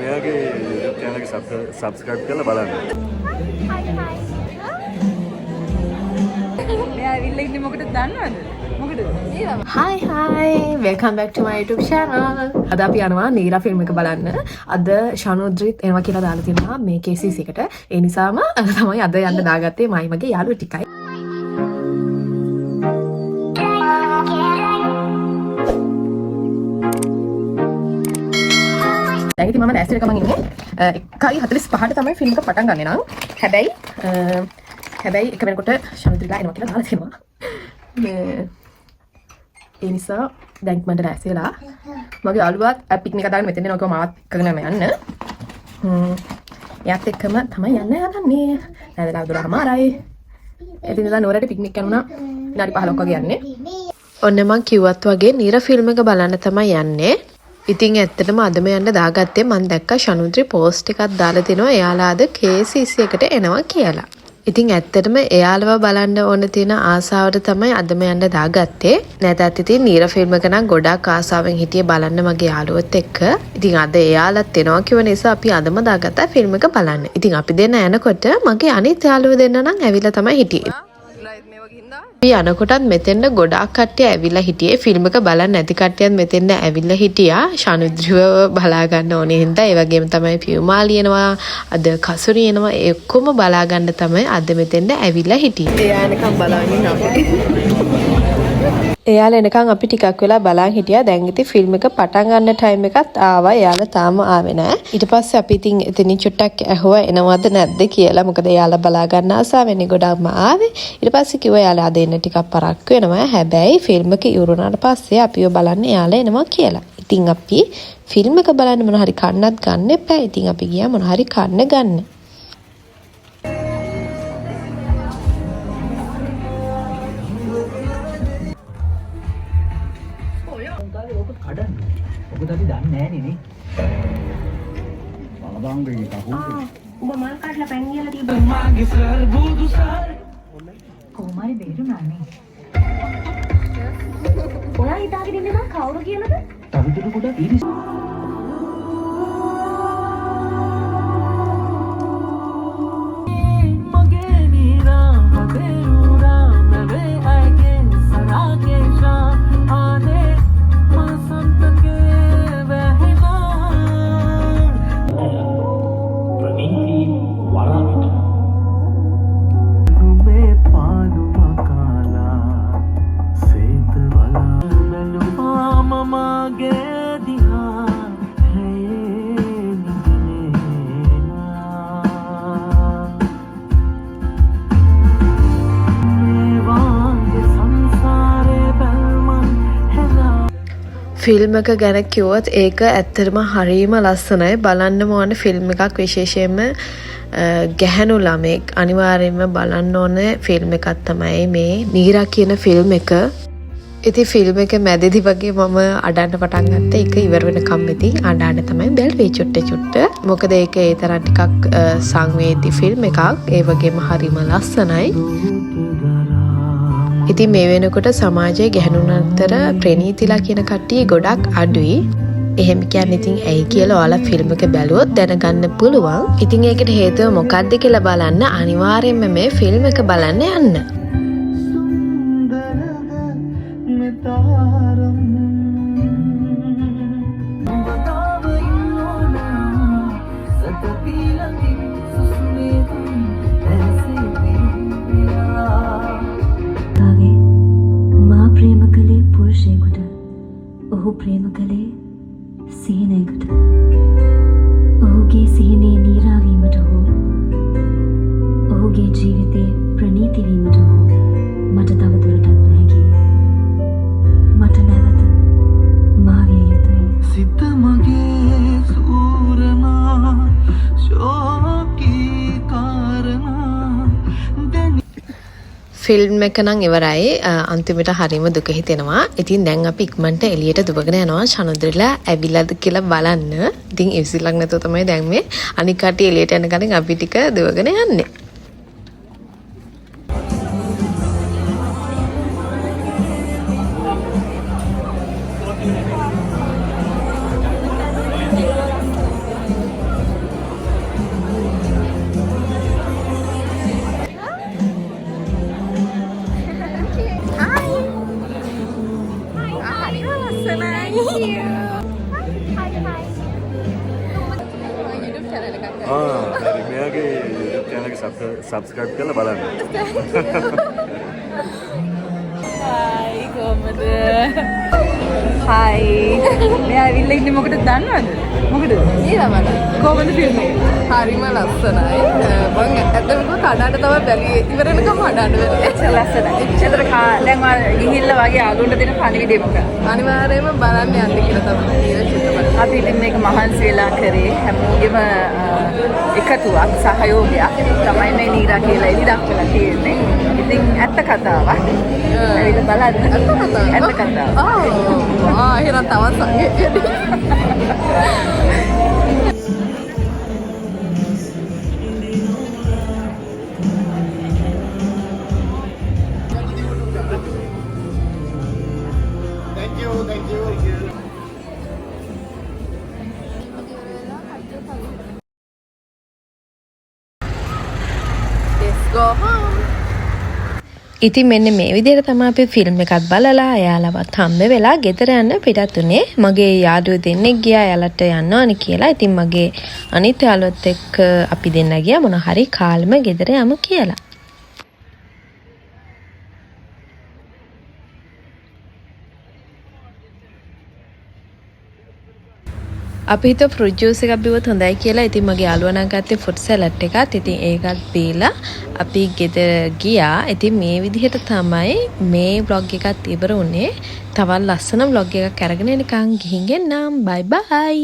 එයාගේ YouTube channel එක subscribe කරලා බලන්න. මෙයා ඇවිල්ලා ඉන්නේ මොකටද දන්නවද? මොකටද? Hi hi, welcome back to my YouTube channel. අද අපි යනවා නීරා ෆිල්ම් එක බලන්න. අද ෂනුද්‍රිත් එනවා කියලා දාලා තියෙනවා මේ KCC එකට. ඒ නිසාම තමයි අද යන්න දාගත්තේ මයි මගේ යාළුවෝ ටිකයි. දැන් ඉතින් මම ලෑස්ති වෙන ගමන් ඉන්නේ. 1:45ට තමයි ෆිල්ම් එක පටන් ගන්නෙ නම්. හැබැයි හැබැයි එක වෙනකොට ෂනුද්‍රිලා එනවා කියලා දාලා තියෙනවා. මේ ඒ නිසා දැන් මට ලෑස්ති වෙලා මගේ යාළුවාත් පික්නික් එක දාගෙන මෙතෙන් එනවා කිව්වා, මාත් එක්කගෙන යන්න. එයාත් එක්කම තමයි යන්න හදන්නේ. දැන් වෙලාව 12:00මාරයි. ඉතින් ඉතින් නුවරට පික්නික් යනවා විනාඩි 15ක් වගේ යන්නේ. ඔන්න මං කිව්වත් වගේ නිර ෆිල්ම් එක බලන්න තමයි යන්නේ. ඉතින් ඇත්තටම අදම යන්න දාගත්තේ මං දැක්කා ෂනුද්‍රි පෝස්ට් එකක් දාලා තිනවා එයාලා අද KCC එකට එනවා කියලා. ඉතින් ඇත්තටම එයාලව බලන්න ඕන තියෙන ආසාවට තමයි අදම යන්න දාගත්තේ. නැතත් ඉතින් නීර ෆිල්ම් එක නම් ගොඩාක් ආසාවෙන් හිටියේ බලන්න මගේ යාළුවොත් එක්ක. ඉතින් අද එයාලත් එනවා කිව්ව නිසා අපි අදම දාගත්තා ෆිල්ම් එක බලන්න. ඉතින් අපි දෙන්න යනකොට මගේ අනිත් යාළුවෝ දෙන්න නම් ඇවිල්ලා තමයි හිටියේ. අපි යනකොටත් මෙතෙන්ට ගොඩාක් කට්ටිය ඇවිල්ලා හිටියේ. ෆිල්ම් එක බලන්න නැති කට්ටියත් මෙතෙන්ට ඇවිල්ලා හිටියා. ෂනුද්‍රිව බලා ගන්න ඕනේ හින්දා. ඒ වගේම තමයි පියුමාලි එනවා, අද කසුරි එනවා. ඒ ඔක්කොම බලා ගන්න තමයි අද මෙතෙන්ට ඇවිල්ලා හිටියේ. එයා එනකම් බලන් ඉන්න අපි. එයාලා එනකන් අපි ටිකක් වෙලා බලන් හිටියා. දැන් ඉතින් ෆිල්ම් එක පටන් ගන්න ටයිම් එකත් ආවා. එයාලා තාම ආවේ නෑ. ඊට පස්සේ අපි ඉතින් එතනින් චුට්ටක් ඇහුවා එනවද නැද්ද කියලා. මොකද එයාලා බලා ගන්න ආසාවෙන්නේ ගොඩක්ම ආවේ. ඊට පස්සේ කිව්වා එයාලා අද එන්න ටිකක් පරක්කු වෙනවා. හැබැයි ෆිල්ම් එක ඉවර වුණාට පස්සේ අපිව බලන්න එයාලා එනවා කියලා. ඉතින් අපි ෆිල්ම් එක බලන්න මොන හරි කන්නත් ගන්න එපා. ඉතින් අපි ගියා මොන හරි කන්න ගන්න. ඕක කඩන්න. ඔක අපි දන්නේ නෑනේ නේ. කොහොම හරි බේරුණා නේ. ඔයා හිතාගෙන ඉන්නේ මං කවුරු කියලාද? තවදුරටත් ගොඩක් ඉරිස් ෆිල්ම් එක ගැන කිව්වොත් ඒක ඇත්තටම හරීම ලස්සනයි. බලන්නම ඕන ෆිල්ම් එකක්. විශේෂයෙන්ම ගැහැණු ළමෙක් අනිවාර්යයෙන්ම බලන්න ඕන ෆිල්ම් එකක් තමයි මේ නීරා කියන ෆිල්ම් එක. ඉතින් ෆිල්ම් එක මැදදී වගේ මම අඬන්න පටන් ගත්තා. ඒක ඉවර වෙනකම් ඉතින් අඬන්න තමයි බැලුවේ චුට්ට චුට්ට. මොකද ඒක ඒ තරම් ටිකක් සංවේදී ෆිල්ම් එකක්. ඒ වගේම හරිම ලස්සනයි. ඉතින් මේ වෙනකොට සමාජයේ ගැහැණුන් අතර ප්‍රණීතිලා කියන කට්ටිය ගොඩක් අඩුයි. එහෙම කියන්නේ ඉතින් ඇයි කියලා ඔයාලා ෆිල්ම් එක බැලුවොත් දැනගන්න පුළුවන්. ඉතින් ඒකට හේතුව මොකද්ද කියලා බලන්න අනිවාර්යයෙන්ම මේ ෆිල්ම් එක බලන්න යන්න. ලංකාවේ මා ප්‍රේම කළේ පුරුෂයෙකුට. ඔහු ප්‍රේම කළේ සිහිනයකට. ඔහුගේ සිහිනේ නීරාවීමට හෝ ඔහුගේ ජීවිතේ ප්‍රනීති වීමට හෝ මට තව දුරටත් නොහැකිය. මට නැවත මා විය යුතුයි. සිත මගේ සූරනා ශෝකී කාරණා දැන ෆිල්ම් එක නම් ඉවරයි. අන්තිමට හරිම දුක හිතෙනවා. ඉතින් දැන් අපි ඉක්මනට එළියට දුවගෙන යනවා ෂනුද්‍රිලා ඇවිල්ලාද කියලා බලන්න. ඉතින් ඉවසිල්ලක් නැතුව තමයි දැන් මේ අනික් කට්ටිය එළියට යන කලින් අපි ටික දුවගෙන යන්නේ. channel එකක්. ආ හරි, මෙයාගේ YouTube channel එක subscribe කරලා බලන්න. හායි, කොහමද? හායි. මෙයා ඇවිල්ලා ඉන්නේ මොකටද දන්නවද? මොකටද? නේද මට? කොහමද ෆිල්ම් එක? හරිම ලස්සනයි. මං ඇත්තටම කිව්වොත් අඩ තමයි බැලුවේ. ඉවර වෙනකම් අඩ අඩ බැලුවේ. එච්චර ලස්සනයි. එච්චර දැන් ඔයා ගිහිල්ලා වගේ යාළුවන්ට දෙන පණිවිඩය මොකක්ද? අනිවාර්යයෙන්ම බලන්න යන්න කියලා තමයි නීර චිත්‍රපටය. අපි ඉතින් මේක මහන්සි වෙලා කරේ හැමෝගෙම එකතුවක්, සහයෝගයක් තමයි මේ නීරා කියලා එලි දක්වලා තියෙන්නේ. ඉතින් ඇත්ත කතාවක්. ඇවිල්ලා බලන්න. ඇත්ත කතාවක්. ඇත්ත කතාවක්. ආ, එහෙනම් තවත් සංගීතය. Let's go home. ඉතින් මෙන්න මේ විදිහට තමයි අපි ෆිල්ම් එකත් බලලා එයාලවත් හම්බ වෙලා ගෙදර යන්න පිටත් උනේ. මගේ යාළුවෝ දෙන්නෙක් ගියා එයාලට යන්න ඕනේ කියලා. ඉතින් මගේ අනිත් යාළුවොත් එක්ක අපි දෙන්න ගියා මොන හරි කාලෙම ගෙදර යමු කියලා. අපි හිතුවා ෆෘට් ජූස් එකක් බිව්වොත් හොඳයි කියලා. ඉතින් මගේ යාළුවා නම් ගත්තේ ෆෘට් සලාඩ් එකත්. ඉතින් ඒකත් බීලා අපි ගෙදර ගියා. ඉතින් මේ විදිහට තමයි මේ ව්ලොග් එකත් ඉවර වුණේ. තවත් ලස්සන ව්ලොග් එකක් අරගෙන එනකන් ගිහින් එන්නම්. බයි බයි.